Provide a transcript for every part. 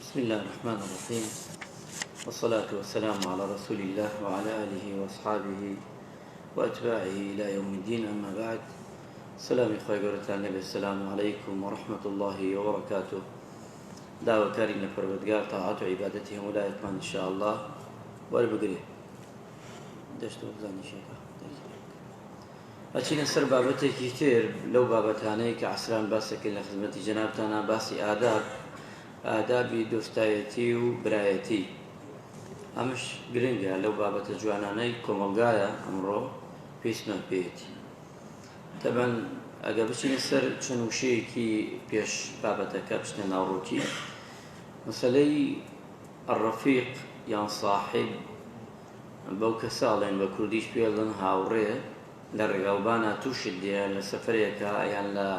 بسم الله الرحمن الرحيم والصلاة والسلام على رسول الله وعلى آله وأصحابه وأتباعه إلى يوم الدين أما بعد سلامی خوای گەورەتان لێبێ السلام علیکم ورحمة الله وبرکاته داواکارین لە پەروەردگار تاعەت و عیبادەتی هەموو لایەکمان ان شاء الله وەربگرێ دەشتەوە بزانی شێکە ئەچینە سەر بابەتێکی تر لەو بابەتانەی کە عەسران باسەکەین لە خزمەتی جەنابتانا باسی ئاداب ئادابی دۆستایەتی و برایەتی ئەمش گرنگە لەو بابەتە جوانانەی کۆمەڵگایە ئەمڕۆ پێویستمان پێیەتی تەبەن ئەگە بچینە سەر چەند وشەیەکی پێش بابەتەکە بچنە ناوڕۆکی مەسەلەی الرفیق یان صاحب بەو کەسە ئەڵێن بە کوردیش پێ ئەڵێن هاوڕێ لە ڕێگاوبانا تووشت دێ یان لە سەفەرێکا یان لە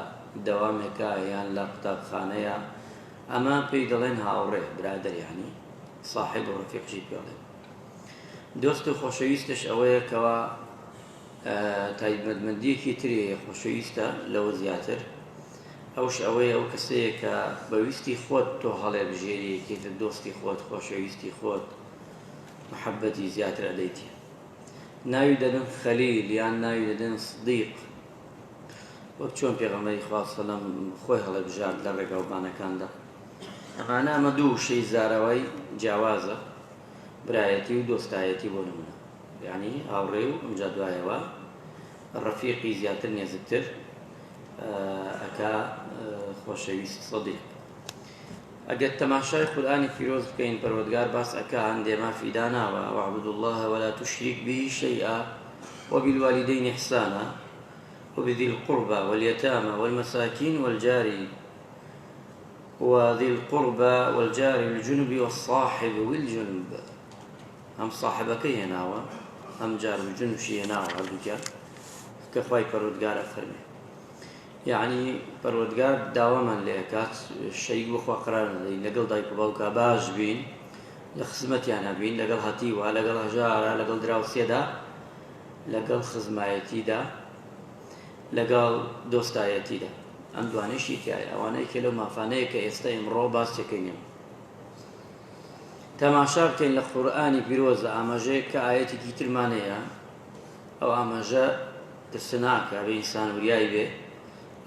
دەوامێکا یان لە قوتابخانەیە ئەمە پێی دەڵێن هاوڕێ برادەر یانی ساحێب و ڕەفیقشی پێ ئەڵێن دۆست و خۆشەویستش ئەوەیە کەوا تایبەتمەندیەکی تری هەیە خۆشەویستە لەوە زیاتر ئەوش ئەوەیە ئەو کەسەیە کە بە ویستی خۆت تۆ هەڵێ بژێری یەکێتە دۆستی خۆت خۆشەویستی خۆت محەبەتی زیاتر ئەدەیتێ ناوی دەدەن خەلیل یان ناوی دەدەن سدیق وەک چۆن پێغەمبەری خوا سەلام خۆی هەڵێبژارد لە ڕێگاوبانەکاندا ئەمانە ئەمە دوو وشەی زاراوای جیاوازە برایەتی و دۆستایەتی بۆ نمونە یعنی هاوڕێ و ئەمجا دوایەوە ڕەفیقی زیاتر نێزکتر ئەکا خۆشەویست سەدیق ئەگەر تەماشای قورئانی پیرۆز بکەین پەروەردگار باس ئەکا هەندێ مافی داناوە واعبدوا الله ولا تشرك به شيئا وبالوالدين إحسانا وبذي القربى واليتامى والمساكين والجار وذي القربى والجار الجنب والصاحب والجنب هەم صاحبەکەی هێناوە هەم جار الجنبشی هێناوە هەردووکیان کە خوای پەروەردگار ئەفەرمێ یەعنی پەروەردگار داوامان لێ ئەکات شەریک بۆ خوا قەرار نەدەین لەگەڵ دایک و باوکا باش بین لە خزمەتیان بین لەگەڵ هەتیوە لەگەڵ هەژارە لەگەڵ دراوسێدا لەگەڵ خزمایەتیدا لەگەڵ دۆستایەتیدا ئەم دوانەشی تایە ئەوانەیە کە لەو مافانەیە کە ئێستا ئیمڕۆ باسیەکەین تەماشا بکەین لە قورئانی پیرۆزە ئاماژەیە کە ئاەتێکی ترمان هەیە ئەو ئاماژە ترسناکە ئەبێ ئینسان وریای بێ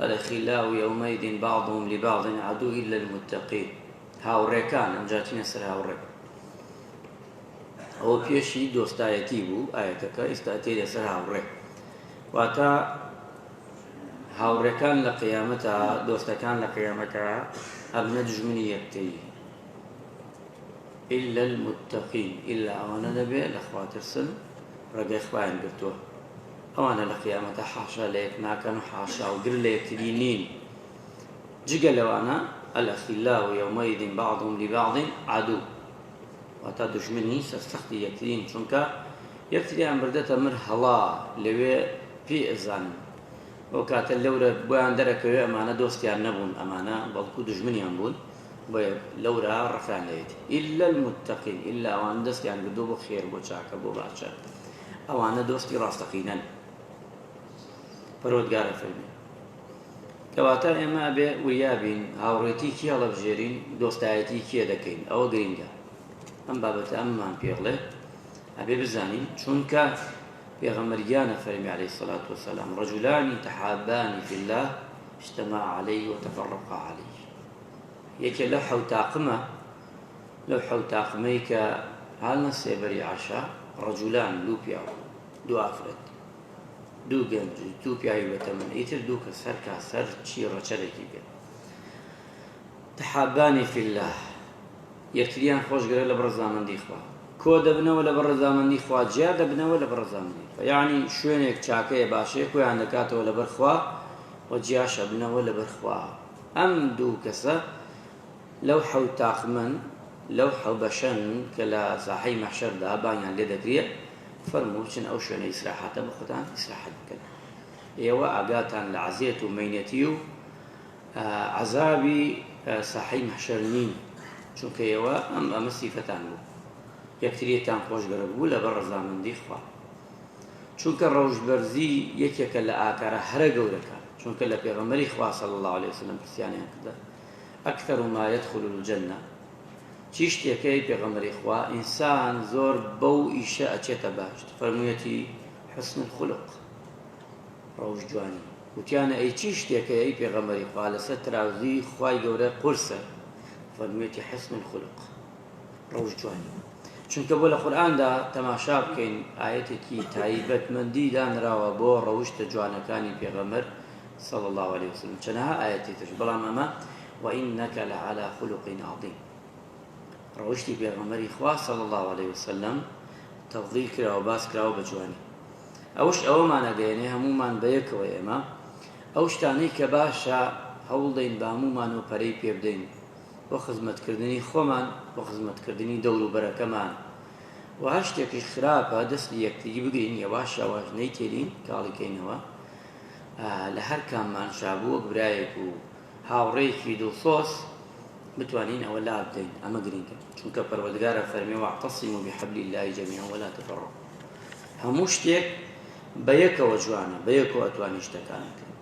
الأخلاء يومئذ بعضهم لبعض عدو إلا المتقين هاوڕێکان ئەمجا چینە سەر هاوڕێ ئەوە پێشی دۆستایەتی بوو ئاەتەکە ئێستا تێ لەسەر هاوڕێ واتە هاوڕێکان لە قیامەتە دۆستەکان لە قیامەتە ئەبنە دژمنی یەکتری إلا المتقین ئیلا ئەوانە نەبێ لە خوا ترسن ڕێگای خوایان گرتووە ئەوانە لە قیامەتە حاشا لە یەک ناکەن و حاشا و گر لە یەکتری نین جگە لەوانە الأخلاء يومئذ بعضهم لبعض عدو واتا دژمنی سەرسەختی یەکترین چونکە یەکتریان بردەتە مر هەڵا لەوێ پێ ئەزانن ئەو کاتە لەورە بۆیان دەرەکەوێ ئەمانە دۆستیان نەبوون ئەمانە بەڵکو دژمنیان بوون بۆیە لەورا ڕقیان لێیەتی الا المتقین الا ئەوانە دەستیان گرتووە بۆ خێر بۆ چاکە بۆ باشە ئەوانە دۆستی ڕاستەقینەن پەروەردگار ئەفەرمێ کەواتە ئێمە ئەبێ وریا بین هاوڕێتی کێ هەڵەبژێرین دۆستایەتی کێ دەکەین ئەوە گرینگە ئەم بابەتە ئەممان پێڵێ ئەبێ بزانین چونکە پێغەمبەر گیانە فەرمی عليه الصلاة والسلام رجلان تحابان في الله اجتمع عليه وتفرقا عليه یەکێ لەو حەوت تاقمە، لەو حەوت تاقمەی کە هالنە سێبەری عەرشا، ڕەجولان، دوو پیاو، دوو ئافرەت، دوو گەنج، دوو پیاوی بەتەمەن، ئیتر دوو کەس هەر کاس هەر چی ڕەچەلێکی بێت. تحابانی فی اللە، یەکتریان خۆش گەرە لەبەر ڕەزامەندی خوا. کۆ دەبنەوە لەبەر ڕەزامەندی خوا، جیا دەبنەوە لەبەر ڕەزامەندی خوا. یەعنی شوێنێک چاکەیە باشەیە کۆیان دەکاتەوە لەبەر خوا و جیاش ئەبنەوە لەبەر خوا. ئەم دوو کەسە لەو حەوت تاقمەن، لەو حەو بەشەن کە لە ساحەی مەحشەردا بانگیان لێ دەکرێ، فەرموو بچن ئەو شوێنە ئیسراحەتە بۆ خۆتان ئیسراحەت بکەن. ئێوە ئاگاتان لە عەزێت و مەینەتی و عەزابی ساحەی مەحشەر نین، چونکە ئێوە ئەم ئەمە سیفەتان بوو، یەکتریتان خۆش گەرەک بوو لەبەر ڕەزامەندی خوا. چونکە ڕەوشت بەرزی یەکێکە لە ئاکارە هەرە گەورەکان، چونکە لە پێغەمبەری خوا صلی اللە علیە وسلم پرسیانیان کردە، اکثر ما یدخل الجنە؟ چی شتێکە ئەی پێغەمبەری خوا ئینسان زۆر بەو ئیشە ئەچێتە بەهەشت؟ فەرموویەتی حسن الخلق، ڕەوشت جوانی. وتیانە ئەی چی شتێکە ئەی پێغەمبەری خوا لەسەر ترازووی خوای گەورە قورسە؟ فەرموویەتی حسن الخلق، ڕەوشت جوانی. چونکە بۆ لە قورئاندا تەماشا بکەین ئایەتێکی تایبەتمەندی دانراوە بۆ ڕەوشتە جوانەکانی پێغەمبەر صلی اللە علیە وسلم چەنەها ئایەتی تر بەڵام ئەمە وانک لعلی خلق عظیم ڕەوشتی پێغەمبەری خوا صلی اللە علیه وسلم تەفضیل کراوە باس کراوە بە جوانی ئەوش ئەوەمان ئەگەیەنێ هەموومان بەیەکەوە ئێمە ئەو شتانەی کە باشە هەوڵدەین بە هەموومان و پەرەی پێ بدەین بۆ خزمەتکردنی خۆمان بۆ خزمەتکردنی دەوروبەرەکەمان و هەر شتێکیش خراپە دەستی یەکتری بگرین یەواش یەواش نەیتێلین کاڵی کەینەوە لە هەر کاممان شابوو وەک برایەک و هاوڕێیەکی دڵسۆز بتوانین ئەوە لابدەین ئەمە گرنگە چونکە پەروەردگارە فەرمی واعتصموا بحبل الله جميعا ولا تفرقوا هەموو شتێک بە یەکەوە جوانە بە یەکەوە ئەتوانی شتەکان بکەین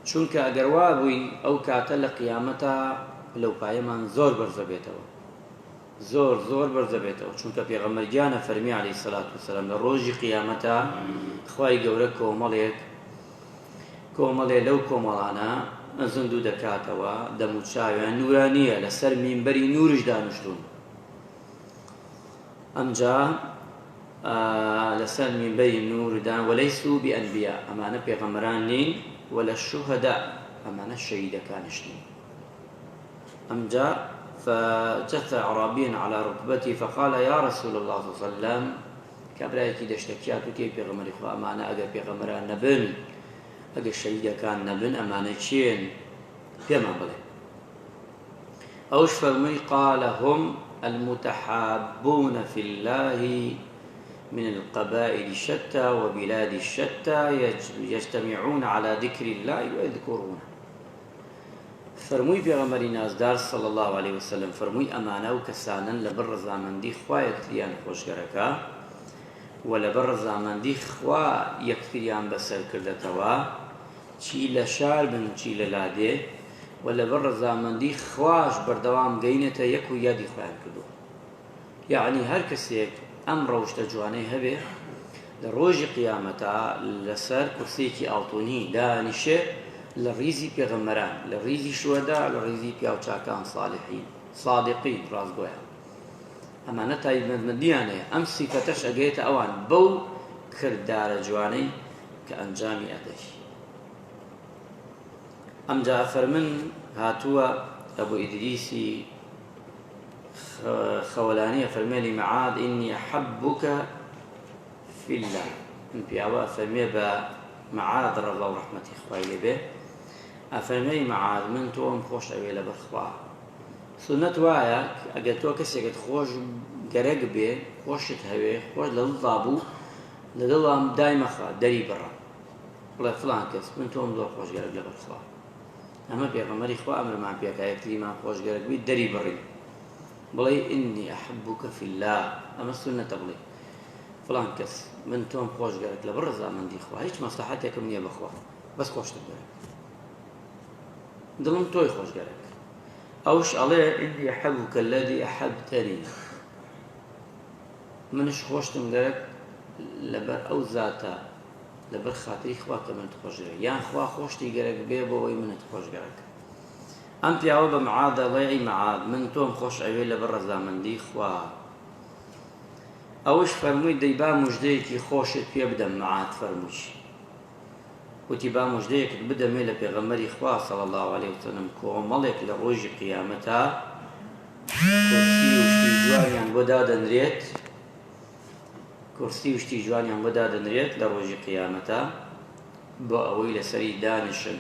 چونکە ئەگەر وا بووین ئەو کاتە لە قیامەتا پلەوپایەمان زۆر بەرزەبێتەوە زۆر زۆر بەرزەبێتەوە چونکە پێغەمبەر گیانە فەرمی علیە سەلات وسلام لە ڕۆژی قیامەتا خوای گەورە کۆمەڵێک کۆمەڵێ لەو کۆمەڵانە زیندوو دەکاتەوە دەموچاویان نورانیە لەسەر مینبەری نورش دانیشتوون ئەمجا لەسەر مینبەری نوردان وەلەیسو بئەنبیا ئەمانە پێغەمبەران نین وەلە شوهەدا ئەمانە شەهیدەکانش نین ئەمجا فجث اعرابيا على ركبته فقال يا رسول الله صلى الله عليه وسلم کابرایەکی دەشتەکیات وتی ئەی پێغەمبەری خوا ئەمانە ئەگەر پێغەمبەران نەبن ئەگەر شەهیدەکان نەبن ئەمانە کێن پێمان بڵێ ئەوش فەرمووی قال هم المتحابون في الله من القبائل الشتى وبلاد الشتى يجتمعون على ذكر الله ويذكرونه فەرمووی پێغەمبەری نازدار صلی اللە علیە وسلم فەرمووی ئەمانە ئەو کەسانەن لەبەر ڕەزامەندی خوا یەکتریان خۆشگەرەکە و لەبەر ڕەزامەندی خوا یەکتریان بەسەر کردەتەوە چی لە شار بن چی لە لادێ و لەبەر ڕەزامەندی خواش بەردەوام گەینەتە یەک و یادی خۆیان کردووە یەعنی هەر کەسێک ئەم ڕەوشتە جوانەی هەبێ لە ڕۆژی قیامەتا لەسەر کورسیەکی ئاڵتونی دانیشێ لە ڕیزی پێغەمبەران لە ڕیزی شوەدا لە ڕیزی پیاوچاکان صالحین صادقین ڕاستگۆیان ئەمانە تایبەتمەندیان هەیە ئەم سیفەتەش ئەگەیێتە ئەوان بەو کردارە جوانەی کە ئەنجامی ئەدەی ئەمجا ئەفەرمن هاتووە ئەبو ئیدریسی خەوەلانی ئەفەرمێ لمعاذ ئینی ئەحەبک فی اللە ئەم پیاوە ئەفەرمێ بە معاذ ڕەزا و ڕەحمەتی خوای لێ بێ ئەفەرمێ معاذ من تۆم خۆش ئەوێ لەبەر خوا سوننەت وایە ئەگەر تۆ کەسێکت خۆش گەرەک بێ خۆشت هەوێ خۆش لە دڵدا بوو لە دڵام دایمەخە دەری بڕە بڵێ فلان کەس من تۆم زۆر خۆش گەرەک لەبەر خوا ئەمە پێغەمبەری خوا ئەمرمان پێکا یەکتریمان خۆش گەرەک بی دەری بڕین بڵێ ئینی ئەحبوکە فی اللە ئەمە سوننەتە بڵێ فڵان کەس من تۆم خۆش گەرەک لەبەر ڕەزامەندی خوا هیچ مەسلحەتێکم نییە بەخوا بەس خۆشتم گەرەک دڵم تۆی خۆش گەرەک ئەوش ئەڵێ ئینی ئەحبوکە الذی ئەحبتنی منش خۆشتم گەرەک لەبەر ئەو زاتە لەبەر خاتری خوا کە منت خۆش گەرەک یان خوا خۆشتی گەرەک بێ بۆ ئەوەی منت خۆش گەرەک ئەم پیاوە بە معاذ دەڵێ ئەی معاذ من تۆم خۆش ئەوێ لەبەر ڕەزامەندی خوا ئەوش فەرمووی دەی با مژدەیەکی خۆشت پێ بدەم معاذ فەرمووی وتی با مژدەیەکت بدەمێ لە پێغەمبەری خوا صلی الله علیه وسلم کۆمەڵێک لە ڕۆژی قیامەتا کورسی و شتی جوانیان بۆ دادەنرێت کورسی و شتی جوانیان بۆ دادەنرێت لە ڕۆژی قیامەتا بۆ ئەوەی لەسەری دانیشن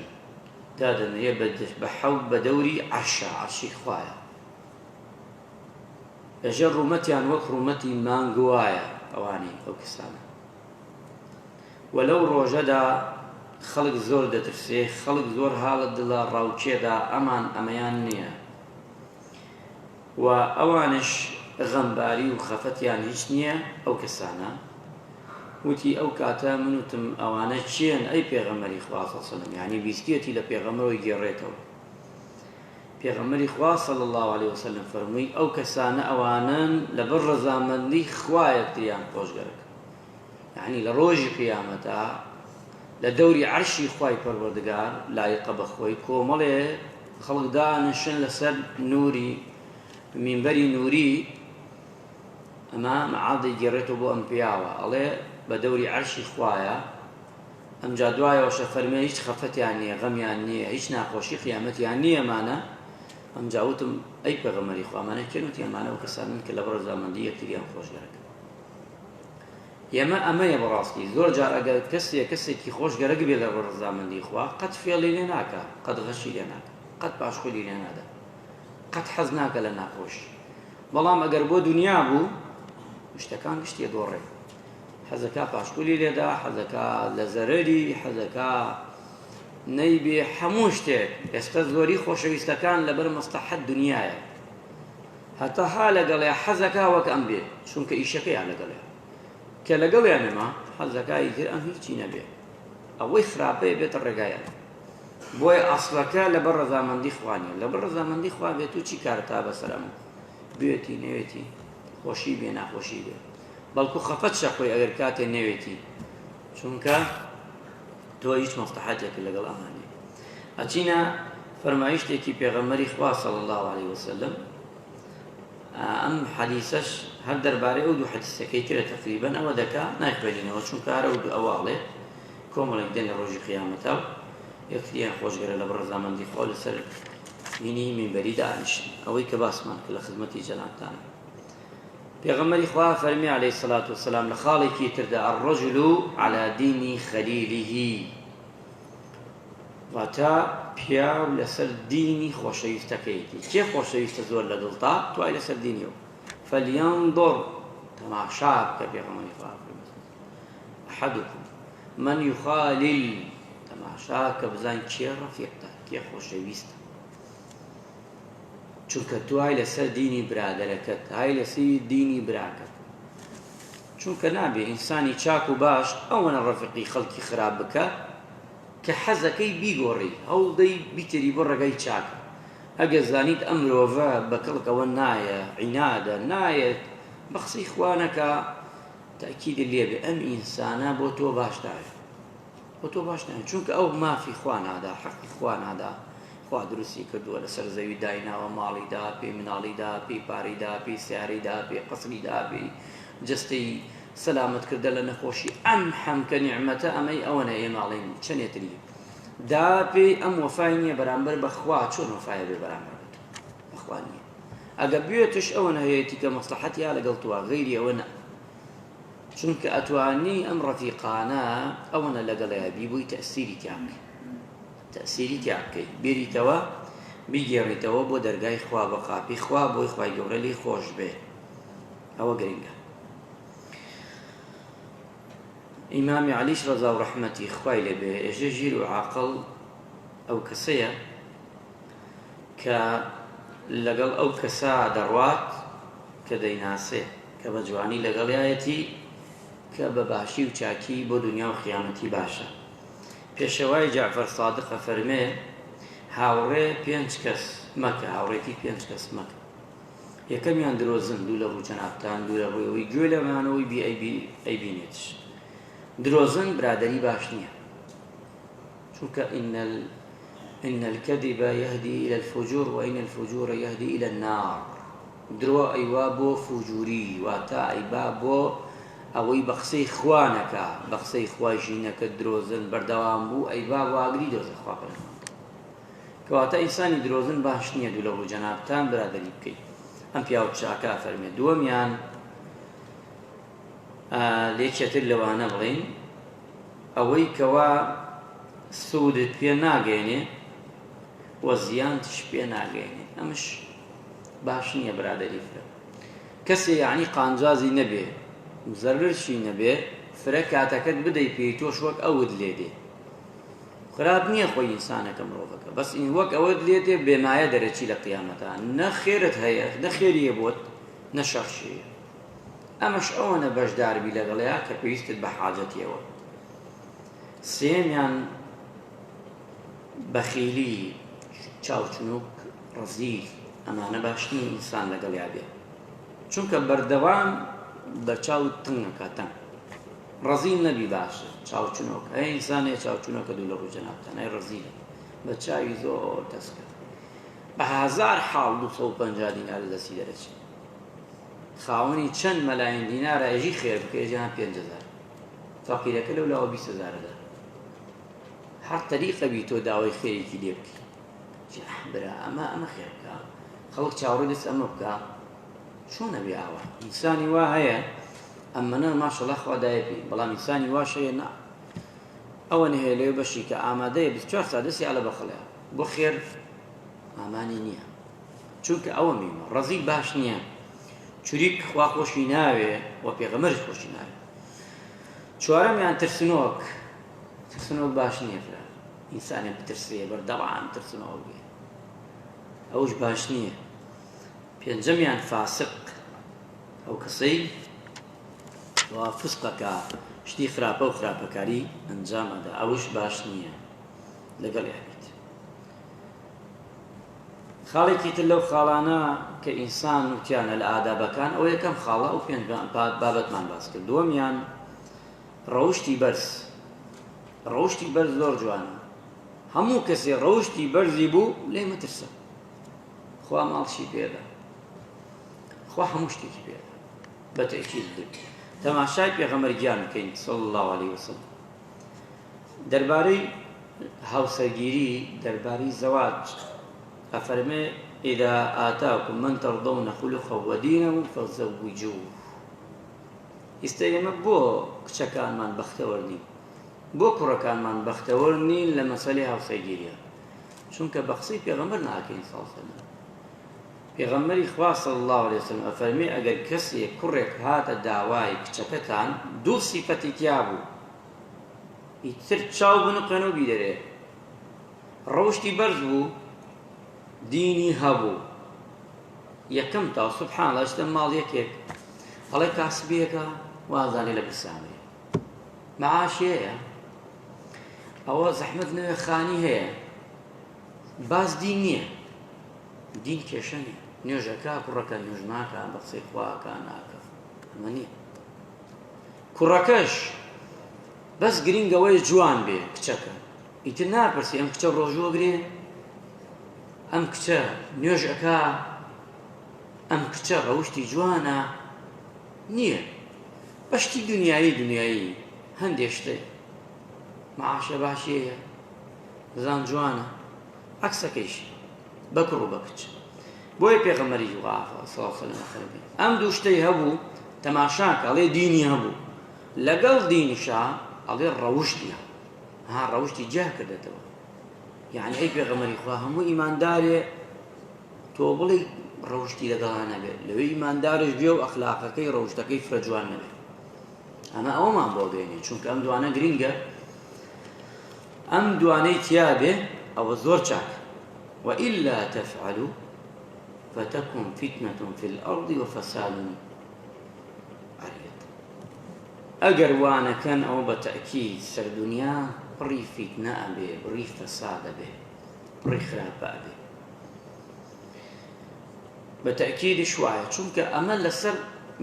دادەنرێت بە حەو بە دەوری عەرشە عەرشی خوایە لەژێر ڕوومەتیان وەک ڕوومەتی مانگ وایە ئەوانەی ئەو کەسانە و لەو ڕۆژەدا خەڵک زۆر دەترسێ خەڵک زۆر هاڵە دڵە ڕاوکێدا ئەمان ئەمەیان نییە و ئەوانش غەمباری و خەفەتیان هیچ نییە ئەو کەسانە وتی ئەو کاتە من وتم ئەوانە کێن ئەی پێغەمبەری خوا صلی الله علیه و سلم یعنی بیستیەتی لە پێغەمبەرەوە گێڕێتەوە. پێغەمبەری خوا صلی اللە علیە وسلم فەرمووی ئەو کەسانە ئەوانەن لەبەر ڕەزامەندی خوا یەکتریان خۆش گەرەک یعنی لە ڕۆژی قیامەتا لە دەوری عەرشی خوای پەروەردگار لایقە بە خۆی کۆمەڵێ خەڵک دانیشن لەسەر نوری مینبەری نوری ئەمە معاذ دەیگێڕێتەوە بۆ ئەم پیاوە ئەڵێ بە دەوری عەرشی خوایە ئەمجا دوایەوەش ئەفەرموێ هیچ خەفەتیان نییە غەمیان نییە هیچ ناخۆشی قیامەتیان نییە ئەمانە ئەمجا وتم ئەی پێغەمبەری خوا ئەمانە کێن وتی ئەمانە ئەو کەسانەن کە لەبەر ڕەزامەندی یەکتریان خۆش گەرەکە ئێمە ئەمەیە بەڕاستی زۆر جار ئەگەر کەسێ کەسێکی خۆش گەرەک بێ لە ڕەزامەندی خوا قەت فێڵی لێ ناکا قەت غەشی لێ ناکا قەت پاشخۆلی لێ نادا قەت حەز ناکە لە ناخۆشی بەڵام ئەگەر بۆ دنیا بوو شتەکان گشتی گۆڕێ حەزەکا پاشقولی لێدا حەزەکا لە زەرەری حەزەکا نەیبێ هەموو شتێک ئێستا زۆری خۆشەویستەکان لەبەر مەسلحەت دنیاە هەتا ها لەگەڵێ حەزەکا وەک ئەم بێ چونکە ئیشەکەیان لەگەڵێ کە لەگەڵیان نەما حەزەکا ئیتر ئەم هیچی نەبێ ئەوەی خراپەیە بێتە ڕێگایان بۆیە ئەسڵەکە لەبەر ڕەزامەندی خوا نیە لەبەر ڕەزامەندی خوا بێت و چی کارتا بەسەر ئەم بێتی نەوێتی خۆشی بێ ناخۆشی بێ بەڵکو خەفەت شە خۆی ئەگەر کاتێ نەوێتی چونکە تۆ هیچ مەسلحەتێک لەگەڵ ئەمانێ ئەچینە فەرمایشتێکی پێغەمبەری خوا صلی الله علیه وسلم ئەم حەدیسەش هەر دەربارەی ئەو دوو حەدیسەکەی ترە تقریبا ئەوە دەکا نایخوێنینەوە چونکە هەر ئەو دوو ئەوە ئەڵێ کۆمەڵێک دێن لە ڕۆژی قیامەتا و یەکتریان خۆشگەرە لە ڕەزامەندی خوا لەسەر هینی مینبەری دانیشن ئەوەی کە باسمان کرد لە خزمەتی جەنابتانە پێغەمبەری خوا فەرمی علیه الصلاة والسلام لە خاڵێکی تردا الرجل على دین خلیله واتە پیاو لەسەر دینی خۆشەویستەکەیەتی کێ خۆشەویستە زۆر لە دڵتا توای لەسەر دینی ئەو فلینظر تەماشا بکە پێغەمبەری خوا فەرمی احدكم من يخالل تەماشا کە بزان کێ ڕەفیقتە کێ خۆشەویستە چونکە تۆ های لەسەر دینی برادەرەکەت های لەسەر دینی براکەت چونکە نابێ ئینسانی چاک و باش ئەوەنە ڕەفیقی خەڵکی خراپ بکە کە حەزەکەی بیگۆڕی هەوڵدەی بیتری بۆ ڕێگای چاکە ئەگەر زانیت ئەم مرۆڤە بە کەڵکەوە نایە عینادە نایەت بە قسەی خوا نەکا تەئکیدت لێبێ ئەم ئینسانە بۆ تۆ باش ناوێت بۆ تۆ باش ناوێت چونکە ئەو مافی خوا نادا حەقی خوا نادا خوا دروستی کردووە لەسەر زەوی دایناوە ماڵی دا پێی مناڵی دا پێی پارەی دا پێی سیارەی دا پێی قەسری دا پێی جەستەی سەلامەت کردە لە نەخۆشی ئەم حەمکە نیعمەتە ئەمەی ئەوەنە ئێمە ئەڵێین چەنێتری دا پێی ئەم وەفای نییە بەرامبەر بەخوا چۆن وەفایە بێ بەرامبەر بە تۆ بەخوا نییە ئەگە بوێتش ئەوەنە هەیەتی کە مەسلحەتی یا لەگەڵ تۆ غەیری ئەوە نە چونکە ئەتوانی ئەم ڕەفیقانە ئەوەنە لەگەڵیا بی بۆی تەسیری تیا بکەی تەسیری تیا بکەی بێریتەوە بیگێڕیتەوە بۆ دەرگای خوا بە قاپی خوا بۆی خوای گەورە لێی خۆش بێ ئەوە گرنگە ئیمامی عەلیش ڕەزا و ڕەحمەتی خوای لێ بێ ئێژێ ژیر و عاقڵ ئەو کەسەیە کە لەگەڵ ئەو کەسە دەڕوات کە دەیناسێ کە بە جوانی لەگەڵیایەتی کە بە باشی و چاکی بۆ دنیا و قیامەتی باشە پێشەوای جەعفەر سادق ئەفەرمێ هاوڕێ پێنج کەس مەکە هاوڕێتی پێنج کەس مەکە یەکەمیان درۆزن دوو لە ڕوو جەنابتان دوو لە ڕووی ئەوەی گوێ لەمانەوەی بی ئەیبینێت درۆزن برادری باش نییە چونکە إن إن الكذب يهدي إلى الفجور وإن الفجور يهدي إلى النار درۆ ئەیوا بۆ فوجوری واتە ئەیبا بۆ ئەوەی بە قسەی خوا نەکا بە قسەی خوایشی نەکرد درۆزن بەردەوام بوو ئەیبا بۆ ئاگری دۆزەخ خوا پەنامان دا کەواتە ئینسانی درۆزن باش نییە دوو لە ڕوو جەنابتان برادەری بکەی ئەم پیاو چاکە ئەفەرمێ دووەمیان لێکێتر لەوانە بڵین ئەوەی کەوا سوودت پێ ناگەێنێ و زیانتش پێ ناگەێنێ ئەمش باش نییە برادەری فرە کەسێ یعنی قانجازی نەبێ زەررشی نەبێ فرە کاتەکەت بدەی پێی تۆش وەک ئەوت لێ دێ خراپ نییە خۆی ئینسانەکە مرۆڤەکە بەس ئین وەک ئەوەت لێ دێ بێمایە دەرەچی لە قیامەتا نە خێرت هەیە نە خێریە بۆت نە شەڕشیە ئەمەش ئەوەنە بەشداربی لەگەڵیا کە پێویستت بە حاجەتیەوە سێمیان بەخیلی. چاوچنوک، ڕەزیل، ئەمانە باش نییە ئینسان لەگەڵیا بێ چونکە بەردەوام بەرچاوت تەنگ ئەکا تەنگ. ڕەزیل نەبی باشە چاوچنۆک هەیە ئینسان هەیە چاوچنۆکە دوو لە ڕووی جەنابتان ئەی ڕەزیلە بە چاوی زۆر تەسکە بە هەزار حاڵ 250 دینار لە دەستی دەرەچێ خاوەنی چەند مەلاین دینارە ئەژی خێر بکە ئێژان 5000 فەقیرەکە لەو لاوە 20000 دا هەر تەریقە بی تۆ داوای خێرێکی لێ بکەی برا ئەمە ئەمە خێر بکە خەڵک چاوەڕێ دەست ئەمە بکە چۆن ئەبێ ئاوا ئینسانی وا هەیە ئەمەنە ماشەڵا خوا دایە پێی بەڵام ئینسانی واش هەیە نا ئەوە نەهەیە لەوێ بەشی کە ئامادەیە 24 ساعت دەستی ئالە بەخڵەیە بۆ خێر ئامانی نییە چونکە ئەوە میمە ڕەزیل باش نییە چوریک خوا خۆشی ناوێ و پێغەمەرش خۆشی ناوێ چوارەمیان ترسنۆک ترسنۆک باش نییە فرە ئینسانێ بترسێ بەردەوام ترسنۆک بێ ئەوش باش نییە پێنجەمیان فاسق ئەو کەسەی وا فسق ئەکا شتی خراپە و خراپەکاری ئەنجام ئەدا ئەوش باش نییە لەگەڵیا بیت. خاڵێکی تر لەو خاڵانە کە ئینسان وتیانە لە ئادابەکان ئەو یەکەم خاڵە ئەو پێنج بابەتمان باس کرد دووەمیان ڕەوشتی بەرز ڕەوشتی بەرز زۆر جوانە هەموو کەسێ ڕەوشتی بەرزی بوو لێ مەترسە خوا ماڵشی پێدا خوا هەموو شتێکی پێدا بە تەئکید بێت تەماشای پێغەمبەر گیان بکەین صلی الله علیه وسلم دەربارەی هاوسەرگیری دەربارەی زەواج ئەفەرمێ إذا آتاكم من ترضون خلقه ودينه فزوجوه ئیستا ئێمە بۆ کچەکانمان بەختەوەر نین بۆ کوڕەکانمان بەختەوەر نین لە مەسەلەی هاوسەرگیریە چونکە بە قسەی پێغەمبەر ناکەین صلی الله علیه وسلم پێغەمبەری خوا صلی اللە علیە وسلم ئەفەرمێ ئەگەر کەسێ کوڕێک هاتە داوای کچەکەتان دوو سیفەتی تیا بوو ئیتر چاو بنوقێنە و بیدەرێ ڕەوشتی بەرز بوو دینی هەبوو یەکەم تا سبحان الله شتە ماڵ یەکێک ئەڵێ کاسبیەکە وازانێ لە برسامێ معاشی هەیە ئەوە زەحمەت نەوێ خانی هەیە باس دین نییە دین کێشە نیە نوێژ ئەکا کوڕەکە نوێژ ناکا بە قسەی خوا ئەکا ناکا ئەمە نیە کوڕەکەش بەس گرنگ ئەوەیە جوان بێ کچەکە ئیتر ناپرسی ئەم کچە ڕۆژوو ئەگرێ ئەم کچە نوێژ ئەکا ئەم کچە ڕەوشتی جوانە نییە بەشتی دنیایی دنیایی هەندێ شتێ معاشە باشیەیە زان جوانە عەکسەکەیشی بە کوڕ و بە کچ بۆیە پێغەمبەری خوا صلی الله علیه وسلم فەرمی ئەم دوو شتەی هەبوو تەماشاکە ئەڵێ دینی هەبوو لەگەڵ دینیشا ئەڵێ ڕەوشتی هەبوو ها ڕەوشتی جیا کردێتەوە یعنی ئەی پێغەمبەری خوا هەموو ئیماندارێ تۆ بڵێ ڕەوشتی لەگەڵا نەبێت لەوێ ئیماندارش بێ و ئەخلاقەکەی ڕەوشتەکەی فرە جوان نەبێت ئەمە ئەوەمان بۆ گەێنێ چونکە ئەم دوانە گرنگە ئەم دوانەی تیا بێ ئەوە زۆر چاک وإلا تفعلوا فتكن فتنة في الأرض وفساد عريض ئەگەر وانەکەن ئەوە بە تەئکید سەر دنیا پڕی فیتنە ئەبێ بڕی فەساد ئەبێ پڕی خراپە ئەبێ بە تەئکیدیش وایە چونکە ئەمە لەسەر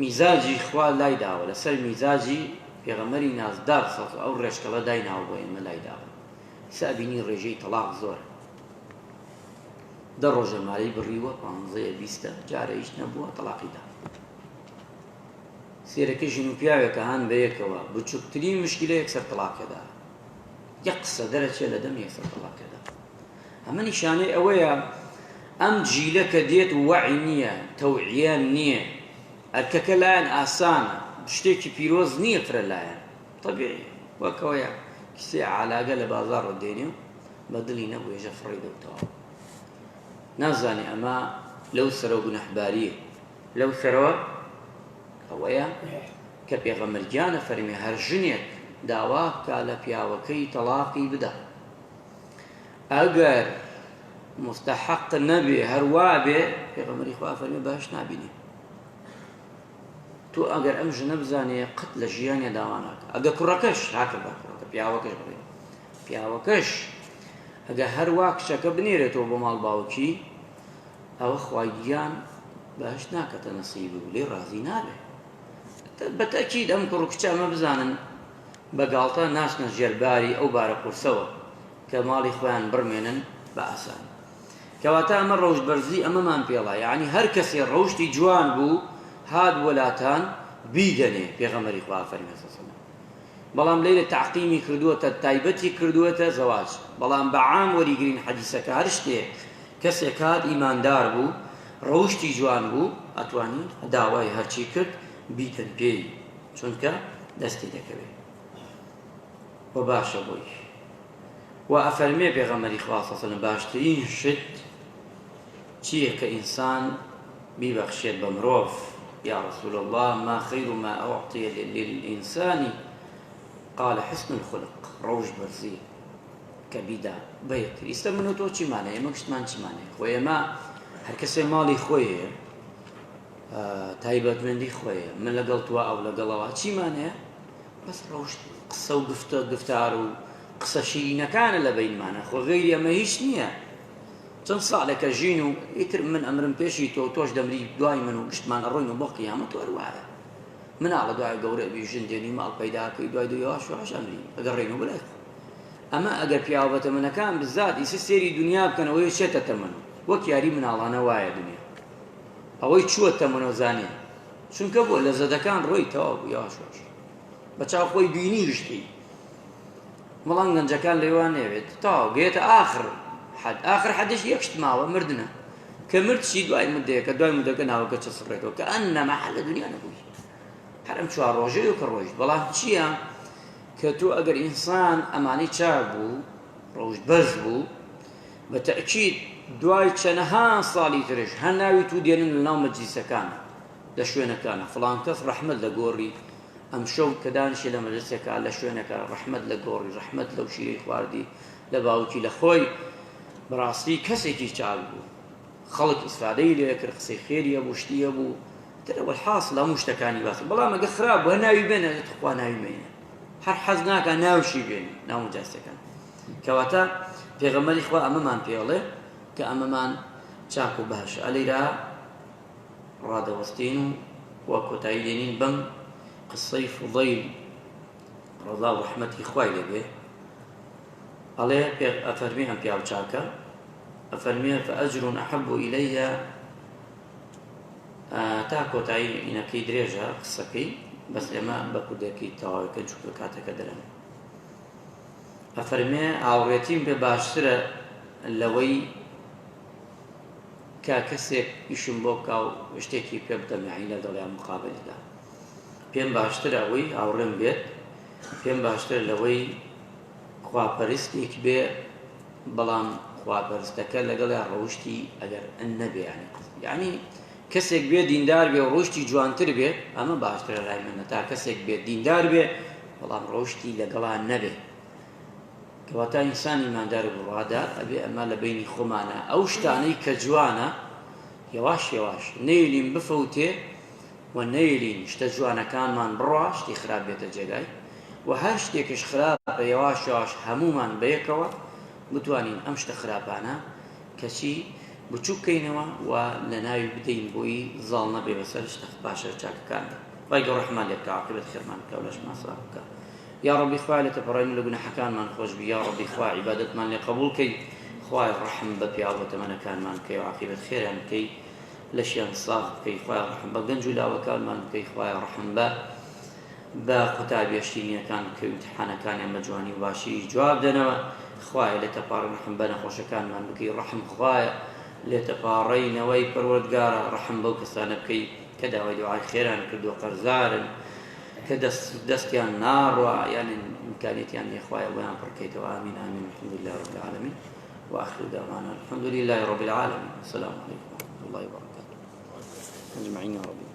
میزاجی خوا لای داوە لەسەر میزاجی پێغەمبەری نازدار صلی اللە ئەو ڕێچکەڵە دایناوە بۆ ئێمە لای داوە ئیستا ئەبینی ڕێژەی تەڵاق زۆرە دە ڕۆژە مارەی بڕیوە پانزەیە بیستە جارە هیچ نەبووە تەڵاقی دا سێرەکە ژن و پیاوێکە هان بەیەکەوە بچووکترین مشکلە یەکسەر تەڵاقێدا یەک قسە دەرەچێ لە دەم یەکسەر تەڵاقێدا ئەمە نیشانەی ئەوەیە ئەم جیلە کە دێت وەعی نییە، تەوعیە نییە، ئەرکەکە لایان ئاسانە، شتێکی پیرۆز نییە فرە لایان تەبیعی وەک ئەوەیە کیسەی عالاگە لە بازاڕەوە دێنێ و بە دڵی نەبوو ێژە فڕێی دەوتەوە نازانێ ئەمە لەو سەرەوە گوناحباریە لەو سەرەوە ئەوەیە کە پێغەمبەر گیانە فەرمی هەر ژنێک داوا بکا لە پیاوەکەی تەڵاقی بدا ئەگەر مستحق نەبێ هەر وابێ پێغەمبەری خوا فەرمی باش نابینی تۆ ئەگەر ئەم ژنە بزانێ قەت لە ژیانیا داوا ناکە ئەگە کوڕەکەش هاکە بە کوڕەکە پیاوەکەش بڵێ پیاوەکەش. ئەگەر هەروا کچەکە بنێرێتەوە بۆ ماڵ باوکی ئەوە خوای گیان بەهەشت ناکەتە نەسیبی و لێی ڕازی نابێ. بە تەئکید ئەم کوڕ و کچە ئەمە بزانن بە گاڵتە ناچنە ژێر باری ئەو بارە قورسەوە کە ماڵی خۆیان بڕمێنن بە ئاسانی. کەواتە ئەمە ڕەوشت بەرزی ئەمەمان پێڵا یەعنی هەر کەسێ ڕەوشتی جوان بوو هات بۆ لاتان بیدەنێ پێغەمبەری خوا فەرمی صلی الله بەڵام لەیرە تەعقیمی کردووەتە تایبەتی کردووەتە زەواج بەڵام بە عام وەریگرین حەدیسەکە هەر شتێ کەسێک هات ئیماندار بوو ڕەوشتی جوان بوو ئەتوانی داوای هەرچی کرد بیدەن پێی چونکە دەستی دەکەوێت و باشە بۆی و ئەفەرمێ پێغەمبەری خوا صلی الله باشترین شت چییە کە ئینسان بیبەخشێت بە مرۆڤ یا رسول الله ما خیر ما اعطی للانسان قال حسن الخلق ڕەوشت بەرزی کە بیدا بە یەکتر ئیستا من و تۆ چیمان هەیە ئێمە گشتمان چیمان هەیە خۆ ئێمە هەر کەسێ ماڵی خۆی هەیە تایبەتمەندی خۆی هەیە من لەگەڵ تۆ ئەو لەگەڵەوە چیمان هەیە بەس ڕەوشت قسە و گفتە گفتار و قسە شیرینەکانە لە بینمانە خۆ غەیری ئەمە هیچ نییە چەند ساڵێکە ژین و ئیتر من ئەمرم پێشی تۆ تۆش دەمری دوای من و گشتمان ئەڕۆین و بۆ قیامەت و هەروایە مناڵە دوای گەورە بی ژن دێنی ماڵ پەیداکەی دوای دوو یەواش یەواش ئەمری ئەگەڕێینەوە بۆ لای خۆ ئەمە ئەگەر پیاوە بەتەمەنەکان بزات ئیسە سێری دنیا بکەن ئەوەی چێتە تەمەن وەک یاری مناڵانە وایە دنیا ئەوەی چووە تەمەنەوە زانێ چونکە بۆ لە زەدەکان ڕۆی تەواو بوو یەواش یەواش بە چاو خۆی بینی شتی بەڵام گەنجەکان لەوان نێوێت تاو گێتە ئاخر حد ئاخر حەدش یەک شت ماوە مردنە کە مرد چی دوای مدەیەکە دوای مدەکە ناوەکە چە سڕێتەوە کە ئەنەما هەر لە دنیا نەبووی هەر ئەم چوار ڕۆژەیە کە ڕۆیشت بەڵام چییە کە تۆ ئەگەر ئینسان ئەمانەی چاک بوو ڕەوشت بەرز بوو بە تەئکید دوای چەنەها ساڵی ترش هەر ناوی تو دێنن لە ناو مەجلیسەکان لە شوێنەکانە فڵان کەس ڕەحمەت لە گۆڕی ئەمشەو کە دانیشێ لە مەجلسێکا لە شوێنەکە ڕەحمەت لە گۆڕی ڕەحمەت لەو شیرەی خواردی لە باوکی لە خۆی بەڕاستی کەسێکی چاک بوو خەڵک ئیسفادەی لێ کرد قسەی خێری هەبوو شتی هەبوو تر وەلحاسڵ هەموو شتەکانی باس بەڵام ئەگە خراپ بوو هەر ناوی بێنە تخوا ناوی مێنە هەر حەز ناکا ناوشی بێنی ناو مجاسەکان کەواتە پێغەمبەری خوا ئەمەمان پێڵێ کە ئەمەمان چاک و باش ئەلیرا ڕادەوەستین و وە کۆتایی دێنین بەم قسەی فضەیل ڕەزا و ڕەحمەتی خوای لێبێ ئەڵێ ئەفەرمی ئەم پیاو چاکە ئەفەرمێ فأجر أحب إلي تا کۆتایی ئینەکەی درێژە قسەکەی بەس ئێمە بە کوردەکەی تەواوەکە چونکە کاتەکە درەنگە ئەفەرمێ هاوڕێتیم پێ باشترە لەوەی کە کەسێک ئیشم بۆ بکا و شتێکی پێ بدەم یعنی لەگەڵیان مقابلەدا پێم باشترە ئەوەی هاوڕێم بێت پێم باشترە لەوەی خواپەرستێک بێ بەڵام خواپەرستەکە لەگەڵیا ڕەوشتی ئەگەر نەبێ یعنی یعنی کەسێک بێ دیندار بێ و ڕەوشتی جوانتر بێ ئەمە باشترە لای منە تا کەسێک بێ دیندار بێ بەڵام ڕەوشتی لەگەڵا نەبێ کەواتە ئینسان ئیماندار و بڕوادار ئەبێ ئەمە لە بینی خۆمانە ئەو شتانەی کە جوانە یەواش یەواش نەیلین بفەوتێ و نەیلین شتە جوانەکانمان بڕوا شتی خراپ بێتە جێگای و هەر شتێکش خراپە یەواش یەواش هەموومان بەیەکەوە بتوانین ئەم شتە خراپانە کەچی بچوک کەینەوە و لەناوی بدەین بۆی زاڵ نەبێ بەسەر شتە باشە چاکەکاندا خوای گەورە ڕەحمان لێ بکا عاقبەت خێرمان بکا و لەشمان ساغ بکا یا ڕەبی خوایە لێ تەپەڕێن و لە گوناحەکانمان خۆش بی یا ڕەبی خوا عیبادەتمان لێ قبوڵ کەی خوایە ڕەحم بە پیاو بە تەمەنەکانمان بکەی و عاقبەت خێریان بکەی لەشیان ساغ بکەی خوایە ڕەحم بە گەنج و لاوەکانمان بکەی خوایە ڕەحم بە بە قوتابیە شیرینەکان کە ئیمتحانەکانیان بە جوانی و باشی جواب دەنەوە خوایە لێ تەپاڕی ڕەحم بە نەخۆشەکانمان بکەی ڕەحم خوایە لێ تەپاڕێینەوەی پەروەردگارە ڕەحم بەو کەسانە بکەی کە داوای دوعای خێران کردووە قەرزارن کە دەست دەستیان ناڕوا یان ئیمکانیەتیان نیە خوایە بۆیان پڕکەیتەوە ئامین ئامین الحمد لله رب العالمین وآخر دعوانا الحمد لله رب العالمين السلام عليكم ورحمة الله وبركاته أجمعين يا رب.